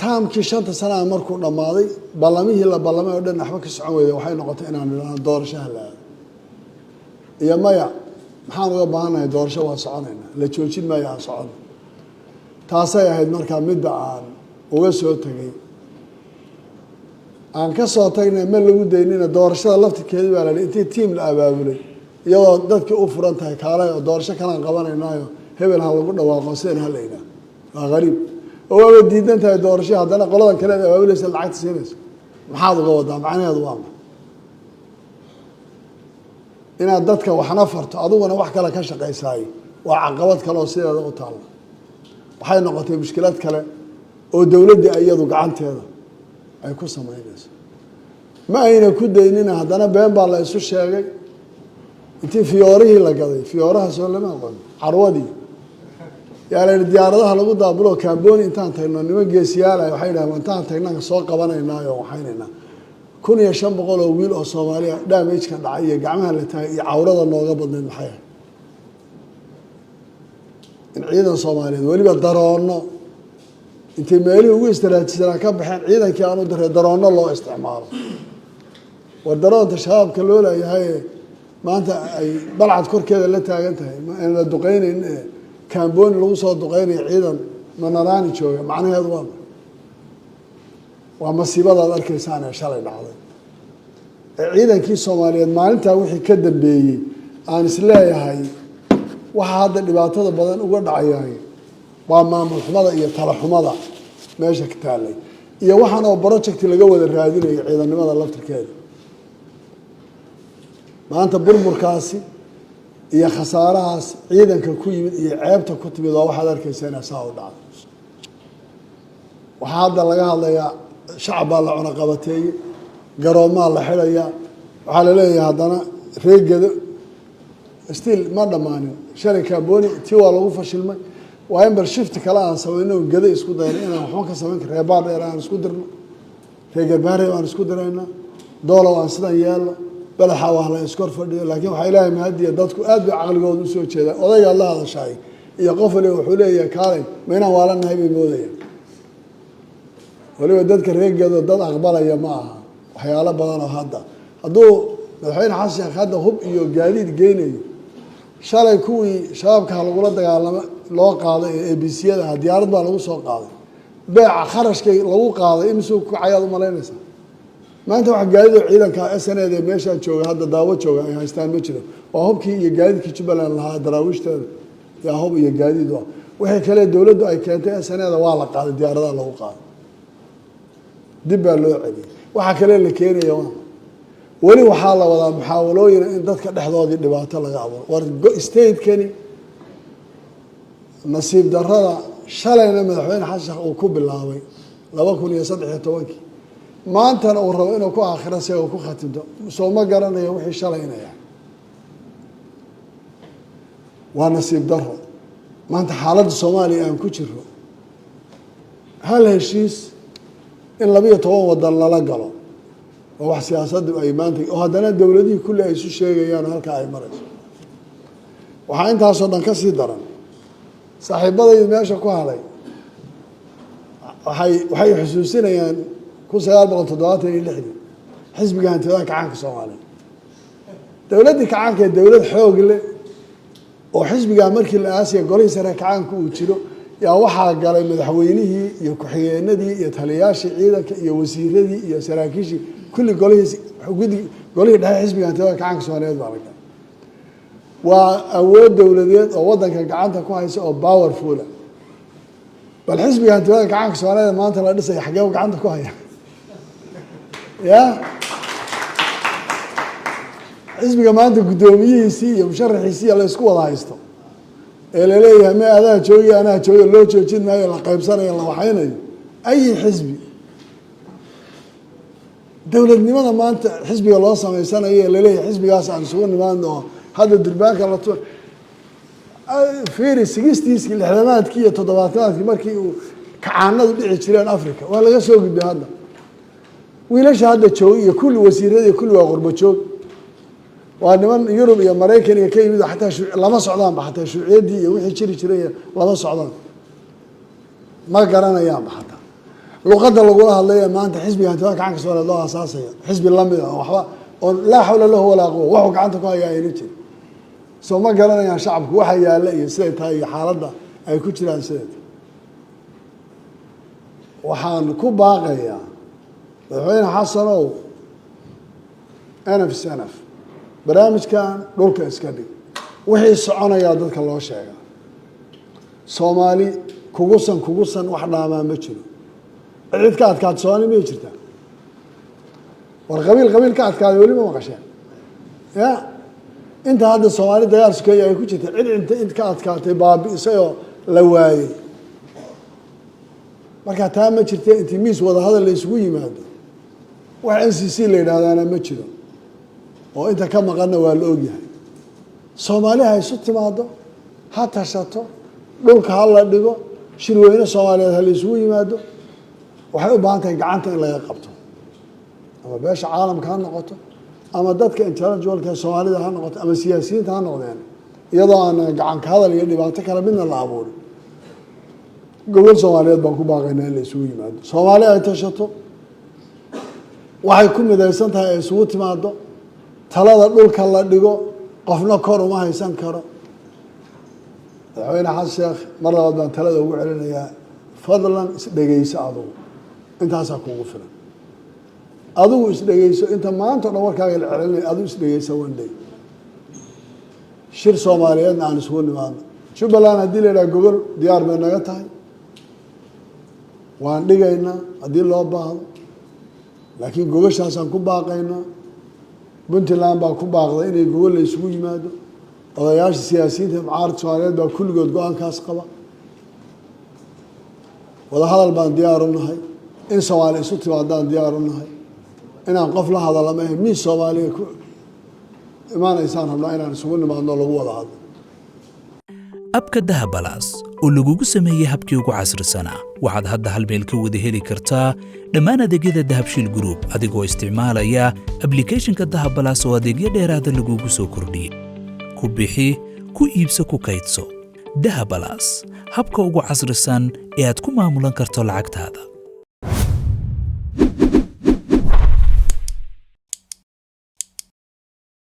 Term-kii 5-ta sanaa markuu dhammaaday, ballamihii la ballamay oo dhan waxba ka socon weyda. Waxay noqotay inaan idhahno doorashaha la aado iyo maya. Maxaan uga baahannahay doorasho? Waa soconaynaa, la joojin maayo, aan socono. Taasay ahayd markaa midda aan uga soo tegay, aan ka soo tagnay. Ma lagu daynina doorashada laftirkeedii baa la hi intii tiim la abaabulay, iyadoo dadkii u furan tahay, kaalay oo doorasho kalaan qabanaynaayo, hebel ha lagu dhawaaqo, sidan ha la yidhaah. Waa qariib oo waaba diidan tahay doorasho, haddana qoladan kale ad abaabulaysa, lacagta siinayso, maxaad uga wadaa? Macnaheedu waa ma inaad dadka waxna farto, adiguna wax kale ka shaqaysaay? Waa caqabad kale oo sideeda u taalla. Waxay noqotay mushkilad kale oo dowladdii iyadu gacanteeda ay ku samaynayso. Ma ayna ku daynina, haddana been baa la isu sheegay. Intii fiyoorihii la gaday, fiyooraha soo lama aqoon, carwadii yaa la yihi diyaaradaha lagu daabulo. Kamboni intaan tagno, niman geesiyaalay waxay yidhahdeen, intaan tagnaan soo qabanaynaayo waxaynaynaa 1500 oo wiil oo Soomaaliya. Damage-ka dhacay iyo gacmaha la taagay iyo cawrada nooga badnayd maxay ahayd? In ciidan Soomaaliyeed, weliba daroonno, intay meelihii ugu istaraatiisanaa ka baxeen, ciidankii aan u diray daroonno loo isticmaalo. War daroonta Shabaabka loo leeyahay maanta ay Balcad korkeeda la taagan tahay, aan la duqeynayn ee Kamboni lagu soo duqeynayo, ciidan Manaraani jooga, macnaheedu waa masiibadaad arkaysaan ee shalay dhacday ee ciidankii Soomaaliyeed. Maalintaa wixii ka dambeeyey aan isleeyahay waxa hadda dhibaatada badan uga dhacayahay waa maamul xumada iyo tala xumada meesha ka taalay, iyo waxaan oo project laga wada raadinayo ciidannimada laftirkeeda. Maanta burburkaasi iyo khasaarahaas ciidanka ku yimid iyo ceebta ku timid waa waxaad arkaysa inaa saa u dhacdo. Waxaa hadda laga hadlayaa shacab baa la cunaqabateeyey, garoomaa la xidhayaa, waxaa la leeyahay haddana reegedo still ma dhammaanin. Shalay Kamboni tii waa lagu fashilmay. Waa in bal shift kale aan samayno, gedo isku dayno inaan waxba ka samayn kar. Reer Baardheer aan isku dirno, reer Garbaharey aan isku dirayna, Doolow aan sidan yeelno, Balaxa waa la iskor fadhiyo. Laakiin waxaa Ilaahay mahadiya, dadku aad bay caqligooda usoo jeedaan. Odaygaad la hadashaay iyo qof waliba wuxuu leeyahay, kaalay, ma inaan waalanahay bay moodayaan. Waliba dadka reergeedo dad aqbalaya ma aha waxyaalo badan oo hadda hadduu Madaxweyne Xasan Sheekh hadda hub iyo gaadiid geynayo. Shalay kuwii Shabaabka lagula dagaalamo loo qaaday ee ABC-yada ah, diyaarad baa lagu soo qaaday. Beeca kharashkay lagu qaaday imisuu kukacayaad u malaynaysaa? Maanta wax gaadiid oo ciidanka SNA ee meeshaa jooga hadda daawo jooga ay haystaan ma jiro. Waa hubkii iyo gaadiidkii Jubbaland lahaa, Daraawiishteeda yaa hub iyo gaadiid u ah. Wixii kale dowladdu ay keentay SNA-da waa la qaaday, diyaaradaha lagu qaaday, dib baa loo celiyey. Waxaa kale la keenaya weli waxaa la wadaa muxaawalooyina in dadka dhexdoodii dhibaato laga abuuro. War state-kani nasiib darada shalayna Madaxweyne Xasan Sheekh uu ku bilaabay 2013-kii, maantana uu rabo inuu ku aakhiro si uu ku khatimto, soo ma garanayo wixii shalay inay ahay. Waa nasiib daro maanta xaaladda Soomaaliya aan ku jiro. Hal heshiis in 12 wadan lala galo oo wax siyaasaddu ay maanta oo haddana dowladihii kulli ay isu sheegayaan halkaa ay marayso. Waxaa intaasoo dhan ka sii daran, saaxiibadaydu meesha ku hadhay waxay xusuusinayaan 1976-dii xisbiga Hantida Kacaanka Soomaaliya. Dowladdii kacaanka ee dowlad xoog leh oo xisbigaa markii la aasaya golihii sare kacaanka uu jiro, yaa waxaa galay madaxweynihii iyo ku-xigeenadii iyo taliyayaashii ciidanka iyo wasiiradii iyo saraakiishii kulli golihiis gudi, golihii dhexe xisbiga Hantida Kacaanka Soomaaliyeed baa la galay. Waa awood dowladeed oo waddanka gacanta ku haysa oo powerful-a. Bal xisbiga Hantida Kacaanka Soomaaliyeed maanta la dhisaya xagee gacanta ku haya? Ya xisbiga maanta guddoomiyihiisii iyo musharaxiisii la isku wada haysto ee laleeyahay ma adaa joogi, anaa joogi, loo joojin maayo, la qaybsanayo, la waxaynayo, ayi xisbi dowladnimada maanta xisbiga loo samaysanayo ee laleeyahay xisbigaas aan isugu nimaadno oo hadda durbaanka la fiiri. Sixties-kii, lixdamaadkii iyo toddobaatanaadkii markii uu kacaanadu dhici jireen Africa waa laga soo gudbay. Hadda wiilasha hadda joog iyo kulli wasiirada iyo kulli waa qurbo joog, waa niman Yurub iyo Maraykan iyo ka yimid. Xataa lama socdaanba, xataa shuuciyaddii iyo wixii jiri jiray lama socdaan, ma garanayaanba xataa. Luqadda lagula hadlaya maanta xisbiga hantiwada gacanka Soomaaliyeed loo asaasaya, xisbi lamid ah oo waxba oon laa xawla lahu walaa quwa, waxuu gacanta ku hayaa ayna jirin. Soo ma garanayaan shacabku waxa yaalla iyo siday tahay iyo xaaladda ay ku jiraan siday tahay? Waxaan ku baaqayaa Madaxweyne Xasanow, enough is enough. Barnaamijkan dhulka iska dhig. Wixii soconayaa dadka loo sheegaa. Soomaali kugusan kugusan wax dhaamaa ma jiro. Cid ka adkaata Soomaali miyay jirtaa? War qabiil qabiil ka adkaaday weli ma maqasheen? Ya inta hadda Soomaali dagaal sukeeya ay ku jirta, cid inta int ka adkaatay, baabi'isay oo la waayey. Marka taa ma jirte, intii miis wadahadal la isugu yimaado, wax NCC la yidhahdaana ma jiro, oo inta ka maqanna waa la ogyahay. Soomaali ha isu timaado, ha tashato, dhulka ha la dhigo, shirweyne Soomaaliyeed ha la isugu yimaado. Waxay u baahan tahay gacanta in laga qabto, ama beesha caalamka ha noqoto, ama dadka intellectualka Soomaalida ha noqoto, ama siyaasiyiinta ha noqdeen, iyadoo aanan gacanka hadal iyo dhibaato kale midna la abuurin. Gobol Soomaaliyeed baan ku baaqaynaa in la isugu yimaado, Soomaali ay tashato, waxay ku midaysan tahay ay isugu timaado, talada dhulka la dhigo. Qofna kor uma haysan karo. Madaxweyne Xasan Sheekh, mar labaad baan talada ugu celinayaa: fadlan isdhegeyso adugu, intaasaa kugu filan. Adigu isdhegeyso. Inta maanta o dhan warkaaga la celinaya, adigu isdhegeyso. One day shir Soomaaliyeedna aan isugu nimaadno. Jubbaland haddii la yidhaha gogol diyaar bay naga tahay, waan dhigaynaa haddii loo baahdo, laakiin gogoshaasaan ku baaqaynaa. Puntland baa ku baaqday inay gogol la isugu yimaado. Odayaasha siyaasiyiinta mucaaradka Soomaaliyeed baa kulligood go-aankaas qaba. Wadahadal baan diyaar u nahay, in Soomaali isu timaadaan diyaar u nahay. Inaan qof la hadala maahe, miis Soomaaliya ku imaanaysaan rabnaa inaan isugu nimaadno, lagu wada hadlo. App-ka Dahabalaas oo lagugu sameeyey habkii ugu casrisanaa, waxaad hadda hal meel ka wada heli kartaa dhammaan adeegyada Dahabshiil Group, adigoo isticmaalaya applicationka Dahabalaas oo adeegyo dheeraada lagugu soo kordhiyey. Ku bixi, ku iibso, ku kaydso. Dahabalaas, habka ugu casrisan ee aad ku maamulan karto lacagtaada.